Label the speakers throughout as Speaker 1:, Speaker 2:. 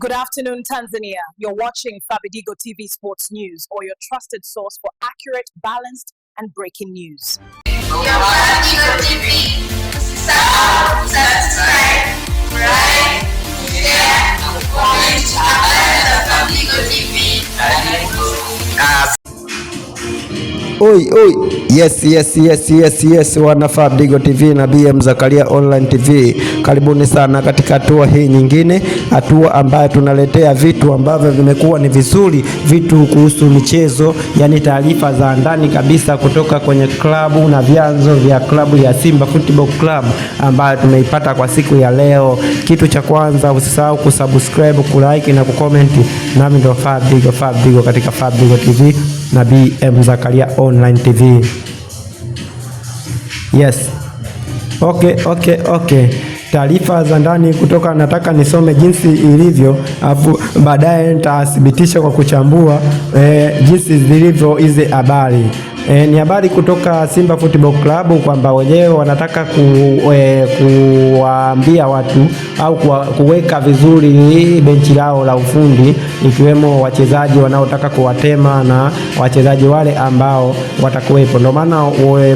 Speaker 1: Good afternoon, Tanzania. You're watching Fabidigo TV Sports News, or your trusted source for accurate, balanced, and breaking news.
Speaker 2: Fabidigo TV. Usisahau subscribe, like, share, comment habari za Fabidigo TV.
Speaker 3: Oi, oi. Yes, wana Fabidigo TV na BM Zakaria Online TV, karibuni sana katika hatua hii nyingine, hatua ambayo tunaletea vitu ambavyo vimekuwa ni vizuri, vitu kuhusu michezo, yani taarifa za ndani kabisa kutoka kwenye klabu na vyanzo vya klabu ya Simba Football Club ambayo tumeipata kwa siku ya leo. Kitu cha kwanza usisahau kusubscribe, kulike na kucomment. Nami ndo Fabidigo, Fabidigo katika Fabidigo TV na BM Zakaria Online TV. Yes. Okay. Taarifa za ndani kutoka, nataka nisome jinsi ilivyo, afu baadaye nitathibitisha kwa kuchambua jinsi zilivyo hizi habari. Ni habari kutoka Simba Football Club kwamba wenyewe wanataka kuwaambia watu au kuweka vizuri benchi lao la ufundi, ikiwemo wachezaji wanaotaka kuwatema na wachezaji wale ambao watakuwepo. Ndio maana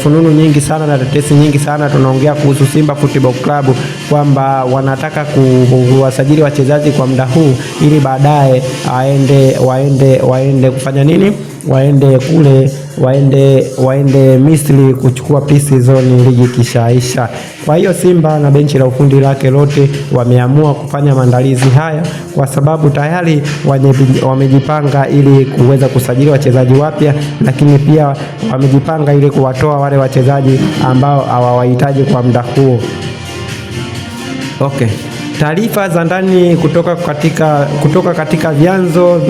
Speaker 3: fununu nyingi sana na tetesi nyingi sana tunaongea kuhusu Simba Football Club kwamba wanataka kuwasajili wachezaji kwa muda huu ili baadaye aende waende waende kufanya nini? Waende kule waende Misri kuchukua pre-season ligi kishaisha. Kwa hiyo Simba na benchi la ufundi lake lote wameamua kufanya maandalizi haya kwa sababu tayari wamejipanga ili kuweza kusajili wachezaji wapya, lakini pia wamejipanga ili kuwatoa wale wachezaji ambao hawawahitaji kwa muda huo. Okay. Taarifa za ndani kutoka katika vyanzo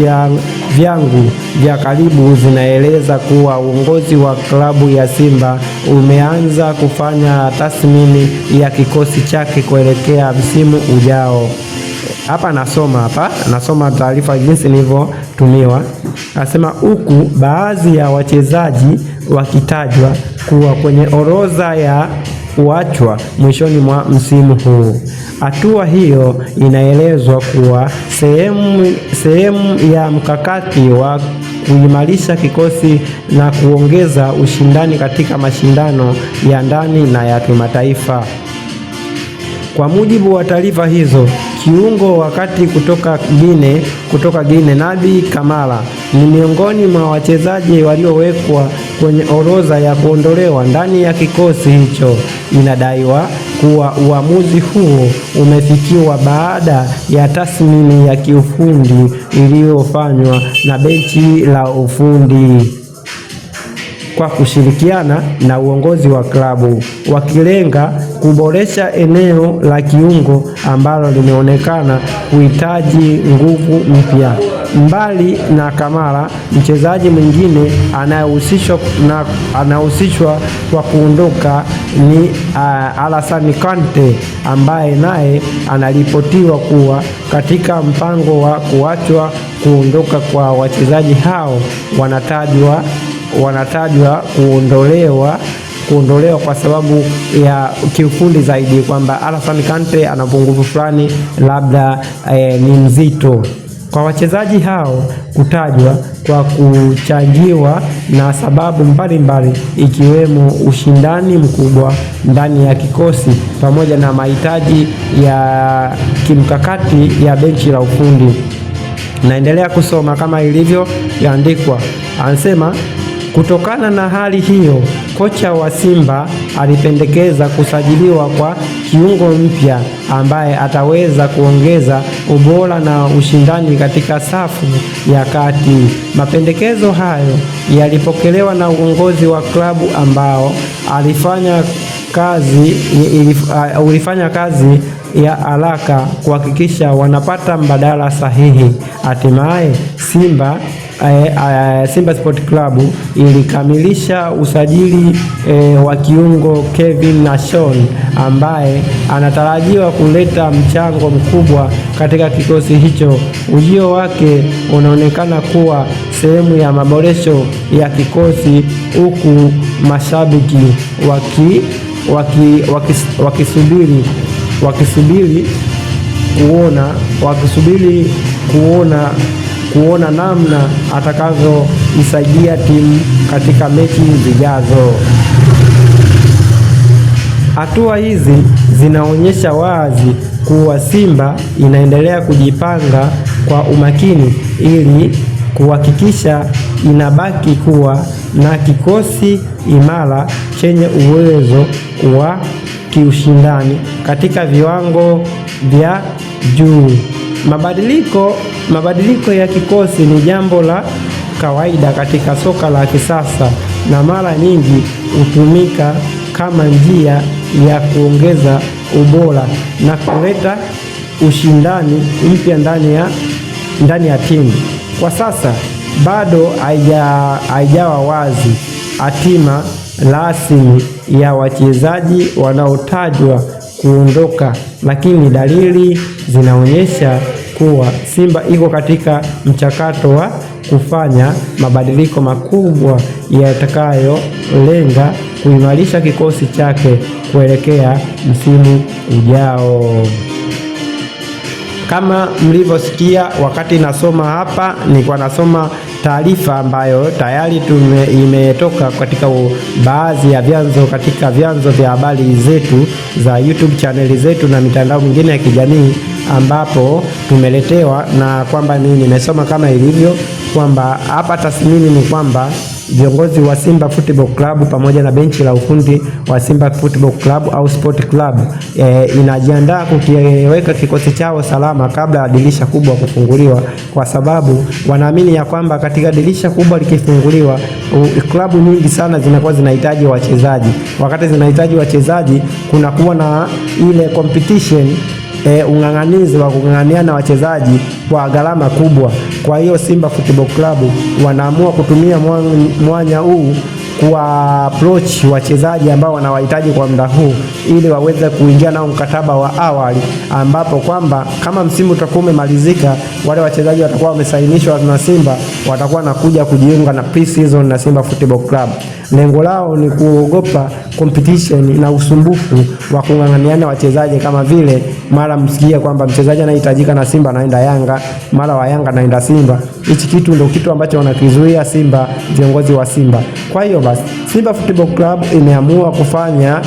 Speaker 3: vyangu vya karibu zinaeleza kuwa uongozi wa klabu ya Simba umeanza kufanya tathmini ya kikosi chake kuelekea msimu ujao. Hapa nasoma taarifa jinsi nilivyotumiwa. Nasema huku baadhi ya wachezaji wakitajwa kuwa kwenye orodha ya kuachwa mwishoni mwa msimu huu. Hatua hiyo inaelezwa kuwa sehemu ya mkakati wa kuimarisha kikosi na kuongeza ushindani katika mashindano ya ndani na ya kimataifa. Kwa mujibu wa taarifa hizo, kiungo wa kati kutoka Guinea Naby Camara ni miongoni mwa wachezaji waliowekwa kwenye orodha ya kuondolewa ndani ya kikosi hicho. Inadaiwa kuwa uamuzi huo umefikiwa baada ya tathmini ya kiufundi iliyofanywa na benchi la ufundi kwa kushirikiana na uongozi wa klabu, wakilenga kuboresha eneo la kiungo ambalo limeonekana kuhitaji nguvu mpya. Mbali na Camara, mchezaji mwingine anayehusishwa kwa kuondoka ni Alassane Kante ambaye naye anaripotiwa kuwa katika mpango wa kuachwa. Kuondoka kwa wachezaji hao wanatajwa kuondolewa kwa sababu ya kiufundi zaidi, kwamba Alassane Kante ana upungufu fulani, labda ni mzito. Kwa wachezaji hao kutajwa kwa kuchangiwa na sababu mbalimbali ikiwemo ushindani mkubwa ndani ya kikosi pamoja na mahitaji ya kimkakati ya benchi la ufundi. Naendelea kusoma kama ilivyoandikwa. Anasema kutokana na hali hiyo, kocha wa Simba alipendekeza kusajiliwa kwa kiungo mpya ambaye ataweza kuongeza ubora na ushindani katika safu ya kati. Mapendekezo hayo yalipokelewa na uongozi wa klabu ambao ulifanya kazi ya haraka kuhakikisha wanapata mbadala sahihi. Hatimaye Simba Sport Club ilikamilisha usajili wa kiungo Kevin Nashon ambaye anatarajiwa kuleta mchango mkubwa katika kikosi hicho. Ujio wake unaonekana kuwa sehemu ya maboresho ya kikosi huku mashabiki wakisubiri kuona wakisubiri kuona namna atakavyoisaidia timu katika mechi zijazo. Hatua hizi zinaonyesha wazi kuwa Simba inaendelea kujipanga kwa umakini ili kuhakikisha inabaki kuwa na kikosi imara chenye uwezo wa kiushindani katika viwango vya juu. Mabadiliko ya kikosi ni jambo la kawaida katika soka la kisasa na mara nyingi hutumika kama njia ya kuongeza ubora na kuleta ushindani mpya ndani ya timu. Kwa sasa bado haijawa wazi hatima rasmi ya wachezaji wanaotajwa kuondoka, lakini dalili zinaonyesha kuwa Simba iko katika mchakato wa kufanya mabadiliko makubwa yatakayolenga kuimarisha kikosi chake kuelekea msimu ujao. Kama mlivyosikia wakati nasoma hapa, nilikuwa nasoma taarifa ambayo tayari imetoka katika baadhi ya vyanzo katika vyanzo vya habari zetu za YouTube chaneli zetu na mitandao mingine ya kijamii, ambapo tumeletewa na kwamba mimi nimesoma kama ilivyo kwamba hapa tathmini ni kwamba viongozi wa Simba Football Club pamoja na benchi la ufundi wa Simba Football Club au Sport Club inajiandaa kukiweka kikosi chao salama kabla ya dirisha kubwa kufunguliwa, kwa sababu wanaamini ya kwamba katika dirisha kubwa likifunguliwa, klabu nyingi sana zinakuwa zinahitaji wachezaji. Wakati zinahitaji wachezaji, kunakuwa na ile competition, ung'ang'anizi wa kung'ang'aniana wachezaji kwa gharama kubwa. Kwa hiyo Simba Football Club wanaamua kutumia mwanya huu kuwa approach wachezaji ambao wanawahitaji kwa muda huu ili waweze kuingia nao mkataba wa awali, ambapo kwamba kama msimu utakuwa umemalizika, wale wachezaji watakuwa wamesainishwa na Simba, watakuwa nakuja kujiunga na pre-season na Simba Football Club. Lengo lao ni kuogopa competition na usumbufu wa kung'ang'aniana wachezaji, kama vile mara msikie kwamba mchezaji anahitajika na Simba anaenda Yanga, mara wa Yanga anaenda Simba. Hichi kitu ndio kitu ambacho wanakizuia Simba, viongozi wa Simba. Kwa hiyo basi Simba Football Club imeamua kufanya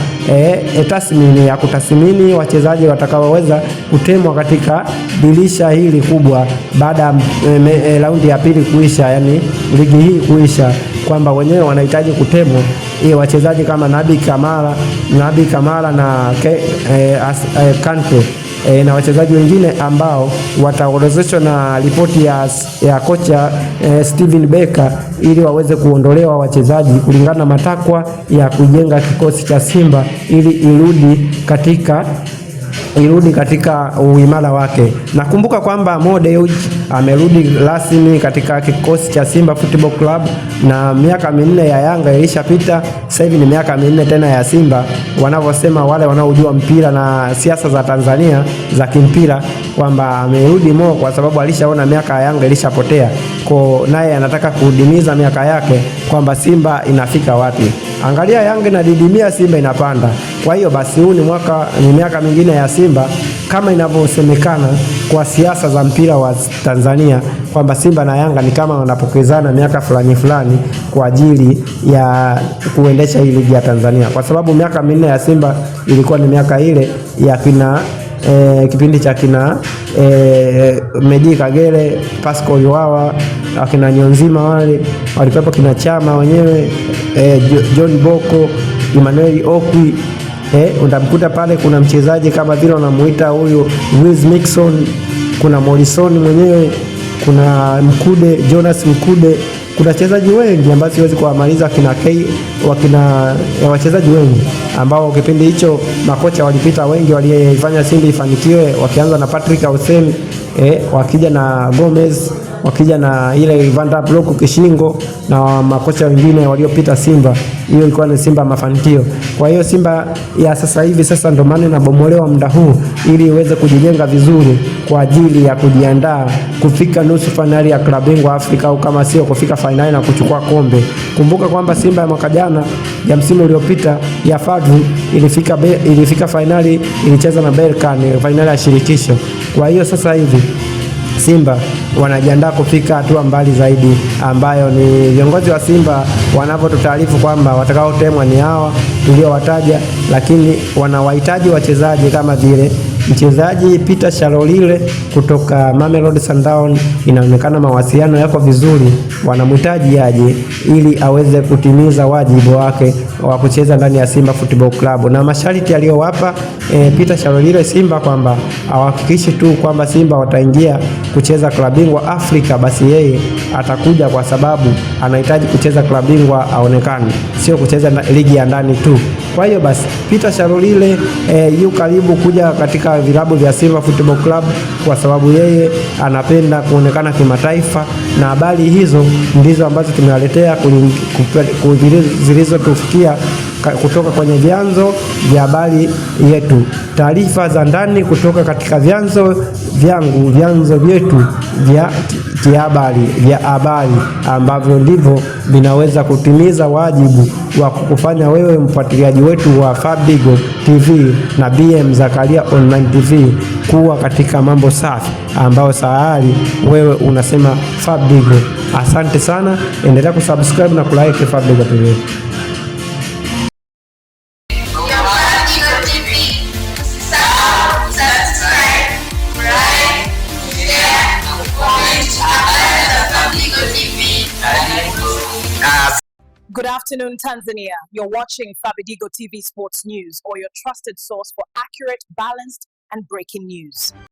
Speaker 3: tathmini ya kutathmini wachezaji watakaoweza kutemwa katika dirisha hili kubwa baada ya raundi ya pili kuisha, yani ligi hii kuisha, kwamba wenyewe wanahitaji kutemwa wachezaji kama Nabi Kamara na Kante na wachezaji wengine ambao wataorozeshwa na ripoti ya kocha Steven Becker ili waweze kuondolewa wachezaji kulingana na matakwa ya kujenga kikosi cha Simba ili irudi katika uimara wake. Nakumbuka kwamba Mo Dewji amerudi rasmi katika kikosi cha Simba Football Club na miaka 4 ya Yanga ilishapita, sasa hivi ni miaka 4 tena ya Simba, wanavyosema wale wanaojua mpira na siasa za Tanzania za kimpira kwamba amerudi Mo kwa sababu alishaona miaka ya Yanga ilishapotea, kwa naye anataka kudimiza miaka yake kwamba Simba inafika wapi. Angalia Yanga inadidimia, Simba inapanda. Kwa hiyo basi huu ni mwaka, ni miaka mingine ya Simba kama inavyosemekana kwa siasa za mpira wa Tanzania kwamba Simba na Yanga ni kama wanapokezana miaka fulani fulani kwa ajili ya kuendesha hii ligi ya Tanzania, kwa sababu miaka 4 ya Simba ilikuwa ni miaka ile ya kina kipindi cha kina Meddie Kagere, Pascal Yuwawa, akina Nyonzima wale walikuwepo, kina Chama wenyewe John Boko, Emmanuel Okwi. Utamkuta pale kuna mchezaji kama vile wanamuita huyu Luis Mixon, kuna Morrison mwenyewe, kuna Mkude, Jonas Mkude, kuna wachezaji wengi ambao siwezi kuwamaliza kina K wakina wachezaji wengi ambao kipindi hicho makocha walipita wengi walifanya Simba ifanikiwe, wakianza na Patrick Ausein, wakija na Gomez, wakija na ile Van Block Kishingo na makocha wengine waliopita Simba. Hiyo ilikuwa ni Simba mafanikio. Kwa hiyo Simba ya sasa hivi sasa ndio maana inabomolewa muda huu ili iweze kujijenga vizuri kwa ajili ya kujiandaa kufika nusu fainali ya klabu bingwa Afrika au kama sio kufika fainali na kuchukua kombe. Kumbuka kwamba Simba ya mwaka jana ya msimu uliopita ya Fadlu ilifika fainali, ilicheza na Berkane fainali ya shirikisho. Kwa hiyo sasa hivi Simba wanajiandaa kufika hatua mbali zaidi, ambayo ni viongozi wa Simba wanavyotutaarifu kwamba watakaotemwa ni hawa tuliowataja, lakini wanawahitaji wachezaji kama vile mchezaji Peter Shalolile kutoka Mamelodi Sundowns. Inaonekana mawasiliano yako vizuri, wanamhitaji aje ili aweze kutimiza wajibu wake wa kucheza ndani ya Simba Football Club, na masharti aliyowapa Peter Shalolile Simba kwamba awahakikishe tu kwamba Simba wataingia kucheza klabu bingwa Afrika, basi yeye atakuja kwa sababu anahitaji kucheza klabu bingwa aonekane, sio kucheza ligi ya ndani tu. Kwa hiyo basi Peter Shalolile yu karibu kuja katika vilabu vya Simba Football Club kwa sababu yeye anapenda kuonekana kimataifa, na habari hizo ndizo ambazo tumewaletea zilizotufikia kutoka kwenye vyanzo vya habari yetu, taarifa za ndani kutoka katika vyanzo vyangu, vyanzo vyetu vya kihabari vya habari ambavyo ndivyo vinaweza kutimiza wajibu wa kukufanya wewe mfuatiliaji wetu wa Fabidigo TV na BM Zakaria Online TV kuwa katika mambo safi ambayo sayari wewe unasema Fabidigo. Asante sana, endelea kusubscribe na kulike Fabidigo TV.
Speaker 2: Your Fabidigo TV. Usisahau kusubscribe, like, share na kucomment habari za Fabidigo TV.
Speaker 1: Good afternoon, Tanzania. You're watching Fabidigo TV Sports News, or your trusted source for accurate, balanced, and breaking news.